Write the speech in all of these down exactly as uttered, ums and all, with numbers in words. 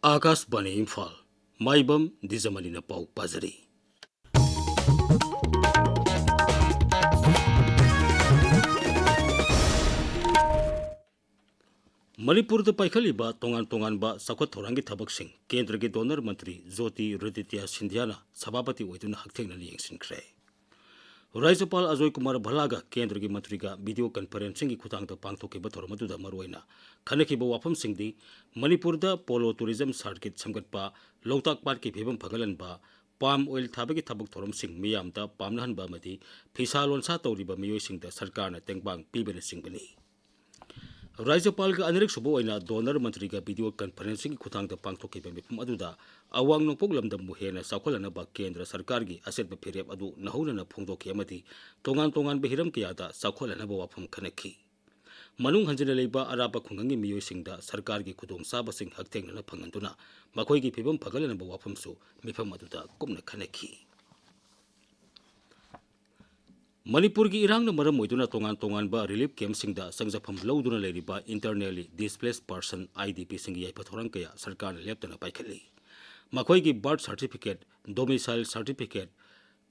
ꯑꯥꯀꯥꯁꯕꯥꯅꯤ ꯏꯝꯐꯥꯜ, ꯃꯥꯏꯕꯝ ꯗꯤꯖꯃꯅꯤꯅ ꯄꯥꯎ ꯄꯥꯖꯔꯤ꯫ ꯃꯅꯤꯄꯨꯔꯗ ꯄꯥꯏꯈꯠꯂꯤꯕ ꯇꯣꯉꯥꯟ ꯇꯣꯉꯥꯟꯕ ꯆꯥꯎꯈꯠ ꯊꯧꯔꯥꯡꯒꯤ ꯊꯕꯛꯁꯤꯡ ꯀꯦꯟꯗ꯭ꯔꯒꯤ ꯗꯣꯅꯔ ꯃꯟꯇ꯭ꯔꯤ ꯖꯣꯇꯤꯔꯥꯗꯤꯇ꯭ꯌ ꯁꯤꯟꯙꯤꯌꯥꯅ ꯁꯚꯥꯄꯇꯤ ꯑꯣꯏꯗꯨꯅ ꯍꯛꯊꯦꯡꯅꯅ ꯌꯦꯡꯁꯤꯟꯈ꯭ꯔꯦ꯫ ꯔꯥꯖ꯭ꯌꯄꯥꯜ ꯑꯖꯣꯏ ꯀꯨꯃꯥꯔ ꯚꯜꯂꯥꯒ ꯀꯦꯟꯗ꯭ꯔꯒꯤ ꯃꯟꯇ꯭ꯔꯤꯒ ꯚꯤꯗꯤꯑꯣ ꯀꯟꯐꯔꯦꯟꯁꯤꯡꯒꯤ ꯈꯨꯠꯊꯥꯡꯗ ꯄꯥꯡꯊꯣꯛꯈꯤꯕ ꯊꯧꯔꯝ ꯑꯗꯨꯗ ꯃꯔꯨꯑꯣꯏꯅ ꯈꯟꯅꯈꯤꯕ ꯋꯥꯐꯝꯁꯤꯡꯗꯤ ꯃꯅꯤꯄꯨꯔꯗ ꯄꯣꯂꯣ ꯇꯨꯔꯤꯖꯝ ꯁꯥꯔꯀꯤꯠ ꯁꯦꯝꯒꯠꯄ, ꯂꯣꯛꯇꯥꯛ ꯄꯥꯠꯀꯤ ꯐꯤꯕꯝ ꯐꯒꯠꯍꯟꯕ, ꯄꯥꯝ ꯑꯣꯏꯜ ꯊꯥꯕꯒꯤ ꯊꯕꯛ ꯊꯧꯔꯝꯁꯤꯡ ꯃꯤꯌꯥꯝꯗ ꯄꯥꯝꯅꯍꯟꯕ ꯑꯃꯗꯤ ꯐꯤꯁꯥ ꯂꯣꯟꯁꯥ ꯇꯧꯔꯤꯕ ꯃꯤꯑꯣꯏꯁꯤꯡꯗ ꯁꯔꯀꯥꯔꯅ ꯇꯦꯡꯕꯥꯡ ꯄꯤꯕꯅꯆꯤꯡꯕꯅꯤ꯫ ꯔꯥꯖ꯭ꯌꯄꯥꯜꯒ ꯑꯅꯤꯔꯛꯁꯨꯕ ꯑꯣꯏꯅ ꯗꯣꯅꯔ ꯃꯟꯇ꯭ꯔꯤꯒ ꯚꯤꯗꯤꯑꯣ ꯀꯟꯐꯔꯦꯟꯁꯤꯡꯒꯤ ꯈꯨꯠꯊꯥꯡꯗ ꯄꯥꯡꯊꯣꯛꯈꯤꯕ ꯃꯤꯐꯝ ꯑꯗꯨꯗ ꯑꯋꯥꯡ ꯅꯣꯡꯄꯣꯛ ꯂꯝꯗꯝꯕꯨ ꯍꯦꯟꯅ ꯆꯥꯎꯈꯠꯍꯟꯅꯕ ꯀꯦꯟꯗ꯭ꯔ ꯁꯔꯀꯥꯔꯒꯤ ꯑꯆꯦꯠꯄ ꯐꯤꯔꯦꯞ ꯑꯗꯨ ꯅꯧꯍꯧꯅꯅ ꯐꯣꯡꯗꯣꯛꯈꯤ ꯑꯃꯗꯤ ꯇꯣꯉꯥꯟ ꯇꯣꯉꯥꯟꯕ ꯍꯤꯔꯝ ꯀꯌꯥꯗ ꯆꯥꯎꯈꯠꯍꯟꯅꯕ ꯋꯥꯐꯝ ꯈꯟꯅꯈꯤ꯫ ꯃꯅꯨꯡ ꯍꯟꯖꯤꯟꯅ ꯂꯩꯕ ꯑꯔꯥꯞꯄ ꯈꯨꯡꯒꯪꯒꯤ ꯃꯤꯑꯣꯏꯁꯤꯡꯗ ꯁꯔꯀꯥꯔꯒꯤ ꯈꯨꯗꯣꯡꯆꯥꯕꯁꯤꯡ ꯍꯛꯊꯦꯡꯅꯅ ꯐꯪꯍꯟꯗꯨꯅ ꯃꯈꯣꯏꯒꯤ ꯐꯤꯕꯝ ꯐꯒꯠꯍꯟꯅꯕ ꯋꯥꯐꯝꯁꯨ ꯃꯤꯐꯝ ꯑꯗꯨꯗ ꯀꯨꯞꯅ ꯈꯟꯅꯈꯤ꯫ ꯃꯅꯤꯄꯨꯔꯒꯤ ꯏꯔꯥꯡꯅ ꯃꯔꯝ ꯑꯣꯏꯗꯨꯅ ꯇꯣꯉꯥꯟ ꯇꯣꯉꯥꯟꯕ ꯔꯤꯂꯤꯐ ꯀꯦꯝꯞꯁꯤꯡꯗ ꯆꯪꯖꯐꯝ ꯂꯧꯗꯨꯅ ꯂꯩꯔꯤꯕ internally displaced person, IDPꯁꯤꯡꯒꯤ ꯌꯥꯏꯐ ꯊꯧꯔꯥꯡ ꯀꯌꯥ ꯁꯔꯀꯥꯔꯅ ꯂꯦꯞꯇꯅ ꯄꯥꯏꯈꯠꯂꯤ꯫ ꯃꯈꯣꯏꯒꯤ birth certificate, domicile certificate,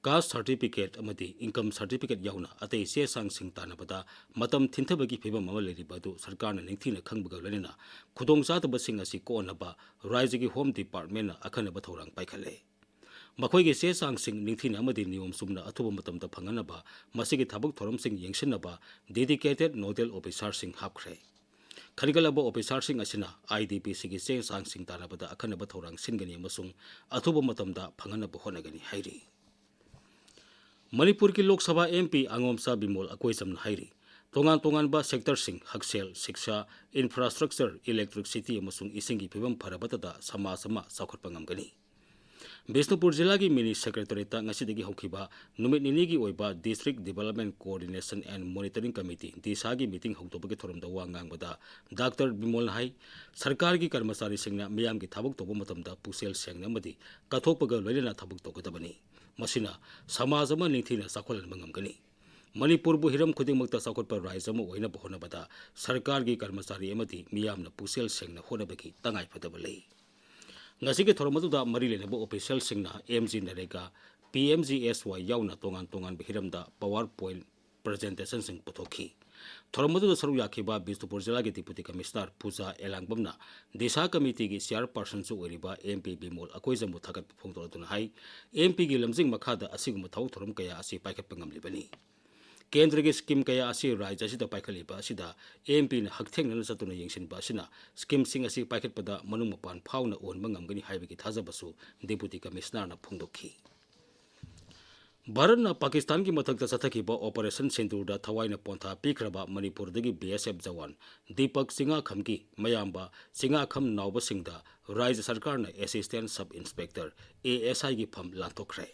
caste certificate ꯑꯃꯗꯤ income certificate ꯌꯥꯎꯅ ꯑꯇꯩ ꯆꯦ ꯆꯥꯡꯁꯤꯡ ꯇꯥꯟꯅꯕꯗ ꯃꯇꯝ ꯊꯤꯟꯊꯕꯒꯤ ꯐꯤꯚꯝ ꯑꯃ ꯂꯩꯔꯤꯕ ꯑꯗꯨ ꯁꯔꯀꯥꯔꯅ ꯅꯤꯡꯊꯤꯅ ꯈꯪꯕꯒ ꯂꯣꯏꯅꯅ ꯈꯨꯗꯣꯡꯆꯥꯗꯕꯁꯤꯡ ꯑꯁꯤ ꯀꯣꯛꯍꯟꯅꯕ ꯔꯥꯖ꯭ꯌꯒꯤ Home Departmentꯅ ꯑꯈꯟꯅꯕ ꯊꯧꯔꯥꯡ ꯄꯥꯏꯈꯠꯂꯦ꯫ ꯃꯈꯣꯏꯒꯤ ꯆꯦ ꯆꯥꯡꯁꯤꯡ ꯅꯤꯡꯊꯤꯅ ꯑꯃꯗꯤ ꯅꯤꯌꯣꯝ ꯆꯨꯝꯅ ꯑꯊꯨꯕ ꯃꯇꯝꯗ ꯐꯪꯍꯟꯅꯕ ꯃꯁꯤꯒꯤ ꯊꯕꯛ ꯊꯧꯔꯝꯁꯤꯡ ꯌꯦꯡꯁꯤꯟꯅꯕ dedicated nodal officerꯁꯤꯡ ꯍꯥꯞꯈ꯭ꯔꯦ꯫ ꯈꯟꯒꯠꯂꯕ officerꯁꯤꯡ ꯑꯁꯤꯅ IDPꯁꯤꯡꯒꯤ ꯆꯦ ꯆꯥꯡꯁꯤꯡ ꯇꯥꯟꯅꯕꯗ ꯑꯈꯟꯅꯕ ꯊꯧꯔꯥꯡ ꯁꯤꯟꯒꯅꯤ ꯑꯃꯁꯨꯡ ꯑꯊꯨꯕ ꯃꯇꯝꯗ ꯐꯪꯍꯟꯅꯕ ꯍꯣꯠꯅꯒꯅꯤ ꯍꯥꯏꯔꯤ꯫ ꯃꯅꯤꯄꯨꯔꯒꯤ ꯂꯣꯛ ꯁꯚꯥ MP ꯑꯉꯣꯝꯆꯥ ꯕꯤꯃꯣꯜ ꯑꯀꯣꯏꯖꯝꯅ ꯍꯥꯏꯔꯤ, ꯇꯣꯉꯥꯟ ꯇꯣꯉꯥꯟꯕ sectorꯁꯤꯡ, ꯍꯛꯁꯦꯜ, ꯁꯤꯛꯁꯥ, infrastructure, electricity ꯑꯃꯁꯨꯡ ꯏꯁꯤꯡꯒꯤ ꯐꯤꯕꯝ ꯐꯔꯕꯇꯗ ꯁꯃꯥꯖ ꯑꯃ ꯆꯥꯎꯈꯠꯄ ꯉꯝꯒꯅꯤ꯫ ꯕꯤꯁꯅꯨꯄꯨꯔ ꯖꯤꯂꯥꯒꯤ mini secretariatꯇ ꯉꯁꯤꯗꯒꯤ ꯍꯧꯈꯤꯕ ꯅꯨꯃꯤꯠ ꯅꯤꯅꯤꯒꯤ ꯑꯣꯏꯕ District Development Coordination and Monitoring Committee, DISHAꯒꯤ meeting ꯍꯧꯗꯣꯛꯄꯒꯤ ꯊꯧꯔꯝꯗ ꯋꯥ ꯉꯥꯡꯕꯗ ꯗꯥꯛꯇꯔ ꯕꯤꯃꯣꯜꯅ ꯍꯥꯏ, ꯁꯔꯀꯥꯔꯒꯤ ꯀꯔꯃꯆꯥꯔꯤꯁꯤꯡꯅ ꯃꯤꯌꯥꯝꯒꯤ ꯊꯕꯛ ꯇꯧꯕ ꯃꯇꯝꯗ ꯄꯨꯛꯆꯦꯜ ꯁꯦꯡꯅ ꯑꯃꯗꯤ ꯀꯠꯊꯣꯛꯄꯒ ꯂꯣꯏꯅꯅ ꯊꯕꯛ ꯇꯧꯒꯗꯕꯅꯤ꯫ ꯃꯁꯤꯅ ꯁꯃꯥꯖ ꯑꯃ ꯅꯤꯡꯊꯤꯅ ꯆꯥꯎꯈꯠꯍꯟꯕ ꯉꯝꯒꯅꯤ꯫ ꯃꯅꯤꯄꯨꯔꯕꯨ ꯍꯤꯔꯝ ꯈꯨꯗꯤꯡꯃꯛꯇ ꯆꯥꯎꯈꯠꯄ ꯔꯥꯖ꯭ꯌ ꯑꯃ ꯑꯣꯏꯅꯕ ꯍꯣꯠꯅꯕꯗ ꯁꯔꯀꯥꯔꯒꯤ ꯀꯔꯃꯆꯥꯔꯤ ꯑꯃꯗꯤ ꯃꯤꯌꯥꯝꯅ ꯄꯨꯛꯆꯦꯜ ꯁꯦꯡꯅ ꯍꯣꯠꯅꯕꯒꯤ ꯇꯉꯥꯏꯐꯗꯕ ꯂꯩ꯫ ꯉꯁꯤꯒꯤ ꯊꯧꯔꯝ ꯑꯗꯨꯗ ꯃꯔꯤ ꯂꯩꯅꯕ ꯑꯣꯐꯤꯁꯤꯌꯦꯜꯁꯤꯡꯅ M G NREGA, P M G S Y ꯌꯥꯎꯅ ꯇꯣꯉꯥꯟ ꯇꯣꯉꯥꯟꯕ ꯍꯤꯔꯝꯗ ꯄꯥꯋꯔ ꯄꯣꯏꯟꯠ ꯄ꯭ꯔꯖꯦꯟꯇꯦꯁꯟꯁꯤꯡ ꯄꯨꯊꯣꯛꯈꯤ꯫ ꯊꯧꯔꯝ ꯑꯗꯨꯗ ꯁꯔꯨꯛ ꯌꯥꯈꯤꯕ ꯕꯤꯁꯅꯨꯄꯨꯔ ꯖꯤꯂꯥꯒꯤ ꯗꯤꯄꯨꯇꯤ ꯀꯃꯤꯁꯅꯔ ꯄꯨꯖꯥ ꯑꯦꯂꯥꯡꯕꯝꯅ ꯗꯤꯁꯥ ꯀꯃꯤꯇꯤꯒꯤ ꯆꯤꯌꯥꯔꯄꯥꯔꯁꯟꯁꯨ ꯑꯣꯏꯔꯤꯕ ꯑꯦꯝ ꯄꯤ ꯕꯤꯃꯣꯜ ꯑꯀꯣꯏꯖꯝꯕꯨ ꯊꯥꯒꯠꯄ ꯐꯣꯡꯗꯣꯛꯂꯗꯨꯅ ꯍꯥꯏ, ꯑꯦꯝ ꯄꯤꯒꯤ ꯂꯝꯖꯤꯡ ꯃꯈꯥꯗ ꯑꯁꯤꯒꯨꯝꯕ ꯊꯕꯛ ꯊꯧꯔꯝ ꯀꯌꯥ ꯑꯁꯤ ꯄꯥꯏꯈꯠꯄ ꯉꯝꯂꯤꯕꯅꯤ꯫ ꯀꯦꯟꯗ꯭ꯔꯒꯤ ꯁ꯭ꯀꯤꯝ ꯀꯌꯥ ꯑꯁꯤ ꯔꯥꯖ꯭ꯌ ꯑꯁꯤꯗ ꯄꯥꯏꯈꯠꯂꯤꯕ ꯑꯁꯤꯗ ꯑꯦꯝ ꯄꯤꯅ ꯍꯛꯊꯦꯡꯅꯅ ꯆꯠꯇꯨꯅ ꯌꯦꯡꯁꯤꯟꯕ ꯑꯁꯤꯅ ꯁ꯭ꯀꯤꯝꯁꯤꯡ ꯑꯁꯤ ꯄꯥꯏꯈꯠꯄꯗ ꯃꯅꯨꯡ ꯃꯄꯥꯟ ꯐꯥꯎꯅ ꯎꯍꯟꯕ ꯉꯝꯒꯅꯤ ꯍꯥꯏꯕꯒꯤ ꯊꯥꯖꯕꯁꯨ ꯗꯤꯄꯨꯇꯤ ꯀꯃꯤꯁꯅꯔꯅ ꯐꯣꯡꯗꯣꯛꯈꯤ꯫ ꯚꯥꯔꯠꯅ ꯄꯥꯀꯤꯁꯇꯥꯟꯒꯤ ꯃꯊꯛꯇ ꯆꯠꯊꯈꯤꯕ ꯑꯣꯄꯔꯦꯁꯟ ꯁꯤꯟꯗꯨꯔꯗ ꯊꯋꯥꯏꯅ ꯄꯣꯟꯊꯥ ꯄꯤꯈ꯭ꯔꯕ ꯃꯅꯤꯄꯨꯔꯗꯒꯤ ꯕꯤ ꯑꯦꯁ ꯑꯦꯐ ꯖꯋꯥꯟ ꯗꯤꯄꯛ ꯆꯤꯉꯥꯈꯝꯒꯤ ꯃꯌꯥꯝꯕ ꯆꯤꯉꯥꯈꯝ ꯅꯥꯎꯕꯁꯤꯡꯗ ꯔꯥꯖ꯭ꯌ ꯁꯔꯀꯥꯔꯅ assistant sub inspector, A S ꯑꯥꯏꯒꯤ ꯐꯝ ꯂꯥꯟꯊꯣꯛꯈ꯭ꯔꯦ꯫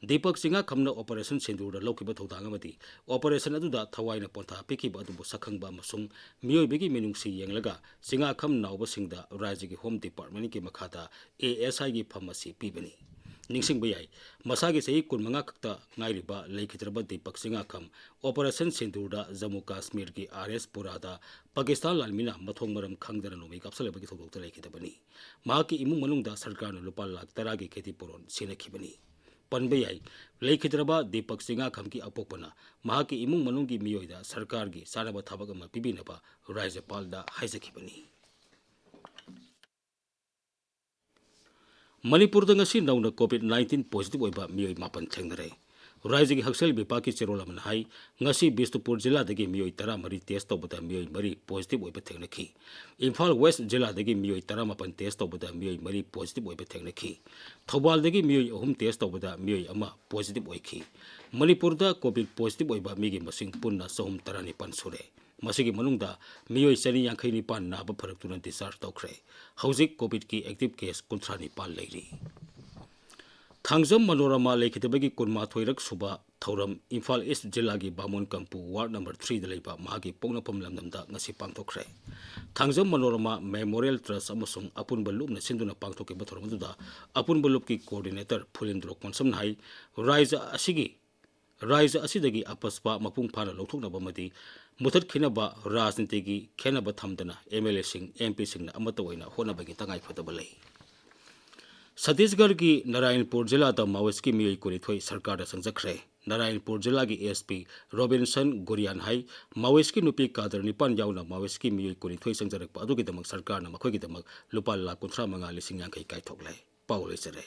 ꯗꯤꯄꯛ ꯆꯤꯉꯥꯈꯝꯅ ꯑꯣꯄꯔꯦꯁꯟ ꯁꯤꯟꯗꯨꯔꯗ ꯂꯧꯈꯤꯕ ꯊꯧꯗꯥꯡ ꯑꯃꯗꯤ ꯑꯣꯄꯔꯦꯁꯟ ꯑꯗꯨꯗ ꯊꯋꯥꯏꯅ ꯄꯣꯟꯊꯥ ꯄꯤꯈꯤꯕ ꯑꯗꯨꯕꯨ ꯁꯛꯈꯪꯕ ꯑꯃꯁꯨꯡ ꯃꯤꯑꯣꯏꯕꯒꯤ ꯃꯤꯅꯨꯡꯁꯤ ꯌꯦꯡꯂꯒ ꯆꯤꯉꯥꯈꯝ ꯅꯥꯎꯕꯁꯤꯡꯗ ꯔꯥꯖ꯭ꯌꯒꯤ ꯍꯣꯝ ꯗꯤꯄꯥꯔꯠꯃꯦꯟꯠꯀꯤ ꯃꯈꯥꯗ ꯑꯦ ꯑꯦꯁ ꯑꯥꯏꯒꯤ ꯐꯝ ꯑꯁꯤ ꯄꯤꯕꯅꯤ꯫ ꯅꯤꯡꯁꯤꯡꯕ ꯌꯥꯏ, ꯃꯁꯥꯒꯤ ꯆꯍꯤ ꯀꯨꯟꯃꯉꯥ ꯈꯛꯇ ꯉꯥꯏꯔꯤꯕ ꯂꯩꯈꯤꯗ꯭ꯔꯕ ꯗꯤꯄꯛ ꯆꯤꯉꯥꯈꯝ ꯑꯣꯄꯔꯦꯁꯟ ꯁꯤꯟꯗꯨꯔꯗ ꯖꯝꯃꯨ ꯀꯥꯁꯃꯤꯔꯒꯤ ꯑꯥꯔ ꯑꯦꯁ ꯄꯨꯔꯥꯗ ꯄꯥꯀꯤꯁꯇꯥꯟ ꯂꯥꯟꯃꯤꯅ ꯃꯊꯣꯡ ꯃꯔꯝ ꯈꯪꯗꯅ ꯅꯣꯡꯃꯩ ꯀꯥꯞꯁꯤꯜꯂꯕꯒꯤ ꯊꯧꯗꯣꯛꯇ ꯂꯩꯈꯤꯗꯕꯅꯤ꯫ ꯃꯍꯥꯛꯀꯤ ꯏꯃꯨꯡ ꯃꯅꯨꯡꯗ ꯁꯔꯀꯥꯔꯅ ꯂꯨꯄꯥ ꯂꯥꯈ ꯇꯔꯥꯒꯤ ꯈꯦꯇꯤ ꯄꯨꯔꯣꯟ ꯁꯤꯟꯅꯈꯤꯕꯅꯤ꯫ ꯄꯟꯕ ꯌꯥꯏ, ꯂꯩꯈꯤꯗ꯭ꯔꯕ ꯗꯤꯄꯛ ꯆꯤꯉꯥꯈꯝꯒꯤ ꯑꯄꯣꯛꯄꯅ ꯃꯍꯥꯛꯀꯤ ꯏꯃꯨꯡ ꯃꯅꯨꯡꯒꯤ ꯃꯤꯑꯣꯏꯗ ꯁꯔꯀꯥꯔꯒꯤ ꯆꯥꯅꯕ ꯊꯕꯛ ꯑꯃ ꯄꯤꯕꯤꯅꯕ ꯔꯥꯖ꯭ꯌꯄꯥꯜꯗ ꯍꯥꯏꯖꯈꯤꯕꯅꯤ꯫ ꯃꯅꯤꯄꯨꯔꯗ ꯉꯁꯤ ꯅꯧꯅ ꯀꯣꯚꯤꯗ ꯅꯥꯏꯟꯇꯤꯟ ꯄꯣꯖꯤꯇꯤꯚ ꯑꯣꯏꯕ ꯃꯤꯑꯣꯏ ꯃꯥꯄꯟ ꯊꯦꯡꯅꯔꯦ꯫ ꯔꯥꯖ꯭ꯌꯒꯤ ꯍꯛꯁꯦꯜ ꯕꯤꯚꯥꯒꯀꯤ ꯆꯦꯔꯣꯜ ꯑꯃꯅ ꯍꯥꯏ, ꯉꯁꯤ ꯕꯤꯁꯅꯨꯄꯨꯔ ꯖꯤꯂꯥꯗꯒꯤ ꯃꯤꯑꯣꯏ ꯇꯔꯥꯃꯔꯤ ꯇꯦꯁ ꯇꯧꯕꯗ ꯃꯤꯑꯣꯏ ꯃꯔꯤ ꯄꯣꯖꯤꯇꯤꯚ ꯑꯣꯏꯕ ꯊꯦꯡꯅꯈꯤ꯫ ꯏꯝꯐꯥꯜ ꯋꯦꯁ ꯖꯤꯂꯥꯗꯒꯤ ꯃꯤꯑꯣꯏ ꯇꯔꯥꯃꯥꯄꯟ ꯇꯦꯁ ꯇꯧꯕꯗ ꯃꯤꯑꯣꯏ ꯃꯔꯤ ꯄꯣꯖꯤꯇꯤꯚ ꯑꯣꯏꯕ ꯊꯦꯡꯅꯈꯤ꯫ ꯊꯧꯕꯥꯜꯗꯒꯤ ꯃꯤꯑꯣꯏ ꯑꯍꯨꯝ ꯇꯦꯁ ꯇꯧꯕꯗ ꯃꯤꯑꯣꯏ ꯑꯃ ꯄꯣꯖꯤꯇꯤꯚ ꯑꯣꯏꯈꯤ꯫ ꯃꯅꯤꯄꯨꯔꯗ ꯀꯣꯚꯤꯗ ꯄꯣꯖꯤꯇꯤꯚ ꯑꯣꯏꯕ ꯃꯤꯒꯤ ꯃꯁꯤꯡ ꯄꯨꯟꯅ ꯆꯍꯨꯝ ꯇꯔꯥꯅꯤꯄꯥꯟ ꯁꯨꯔꯦ꯫ ꯃꯁꯤꯒꯤ ꯃꯅꯨꯡꯗ ꯃꯤꯑꯣꯏ ꯆꯅꯤ ꯌꯥꯡꯈꯩ ꯅꯤꯄꯥꯟ ꯅꯥꯕ ꯐꯔꯛꯇꯨꯅ ꯗꯤꯁꯆꯥꯔꯖ ꯇꯧꯈ꯭ꯔꯦ꯫ ꯍꯧꯖꯤꯛ ꯀꯣꯚꯤꯗꯀꯤ ꯑꯦꯛꯇꯤꯚ ꯀꯦꯁ ꯀꯨꯟꯊ꯭ꯔꯥ ꯅꯤꯄꯥꯟ ꯂꯩꯔꯤ꯫ ꯊꯥꯡꯖꯝ ꯃꯅꯣꯔꯃꯥ ꯂꯩꯈꯤꯗꯕꯒꯤ ꯀꯨꯟꯃꯥꯊꯣꯏꯔꯛ ꯁꯨꯕ ꯊꯧꯔꯝ ꯏꯝꯐꯥꯜ ꯏꯁ ꯖꯤꯂꯥꯒꯤ ꯕꯥꯃꯣꯟ ꯀꯝꯄꯨ ꯋꯥꯔꯗ ꯅꯝꯕꯔ ꯊ꯭ꯔꯤꯗ ꯂꯩꯕ ꯃꯍꯥꯛꯀꯤ ꯄꯣꯛꯅꯐꯝ ꯂꯝꯗꯝꯗ ꯉꯁꯤ ꯄꯥꯡꯊꯣꯛꯈ꯭ꯔꯦ꯫ ꯊꯥꯡꯖꯝ ꯃꯅꯣꯔꯃꯥ ꯃꯦꯃꯣꯔꯤꯌꯦꯜ ꯇ꯭ꯔꯁ ꯑꯃꯁꯨꯡ ꯑꯄꯨꯟꯕ ꯂꯨꯞꯅ ꯁꯤꯟꯗꯨꯅ ꯄꯥꯡꯊꯣꯛꯈꯤꯕ ꯊꯧꯔꯝ ꯑꯗꯨꯗ ꯑꯄꯨꯟꯕ ꯂꯨꯞꯀꯤ ꯀꯣꯑꯣꯔꯗꯤꯅꯦꯇꯔ ꯐꯨꯂꯦꯟꯗ꯭ꯔꯣ ꯀꯣꯟꯁꯝꯅ ꯍꯥꯏ, ꯔꯥꯏꯖ ꯑꯁꯤꯒꯤ, ꯔꯥꯏꯖ ꯑꯁꯤꯗꯒꯤ ꯑꯄꯁꯄ ꯃꯄꯨꯡ ꯐꯥꯅ ꯂꯧꯊꯣꯛꯅꯕ ꯑꯃꯗꯤ ꯃꯨꯊꯠꯈꯤꯅꯕ ꯔꯥꯖꯅꯤꯇꯤꯒꯤ ꯈꯦꯟꯅꯕ ꯊꯝꯗꯅ ꯑꯦꯝ ꯑꯦꯜ ꯑꯦꯁꯤꯡ, ꯑꯦꯝ ꯄꯤꯁꯤꯡꯅ ꯑꯃꯠꯇ ꯑꯣꯏꯅ ꯍꯣꯠꯅꯕꯒꯤ ꯇꯉꯥꯏꯐꯗꯕ ꯂꯩ꯫ ꯁꯇꯤꯁꯒꯔꯒꯤ ꯅꯥꯔꯥꯌꯟꯄꯨꯔ ꯖꯤꯂꯥꯗ ꯃꯥꯑꯣꯏꯁꯀꯤ ꯃꯤꯑꯣꯏ ꯀꯨꯟꯅꯤꯊꯣꯏ ꯁꯔꯀꯥꯔꯗ ꯆꯪꯖꯈ꯭ꯔꯦ꯫ ꯅꯥꯔꯥꯌꯟꯄꯨꯔ ꯖꯤꯂꯥꯒꯤ ꯑꯦꯁ ꯄꯤ ꯔꯣꯕꯤꯟꯁꯟ ꯒꯨꯔꯤꯌꯥꯟ ꯍꯥꯏ, ꯃꯥꯑꯣꯏꯁꯀꯤ ꯅꯨꯄꯤ ꯀꯥꯗꯔ ꯅꯤꯄꯥꯟ ꯌꯥꯎꯅ ꯃꯥꯑꯣꯏꯁꯀꯤ ꯃꯤꯑꯣꯏ ꯀꯨꯟꯅꯤꯊꯣꯏ ꯆꯪꯖꯔꯛꯄ ꯑꯗꯨꯒꯤꯗꯃꯛ ꯁꯔꯀꯥꯔꯅ ꯃꯈꯣꯏꯒꯤꯗꯃꯛ ꯂꯨꯄꯥ ꯂꯥꯈ ꯀꯨꯟꯊ꯭ꯔꯥ ꯃꯉꯥ ꯂꯤꯁꯤꯡ ꯌꯥꯡꯈꯩ ꯀꯥꯏꯊꯣꯛꯂꯦ꯫ ꯄꯥꯎ ꯂꯣꯏꯖꯔꯦ꯫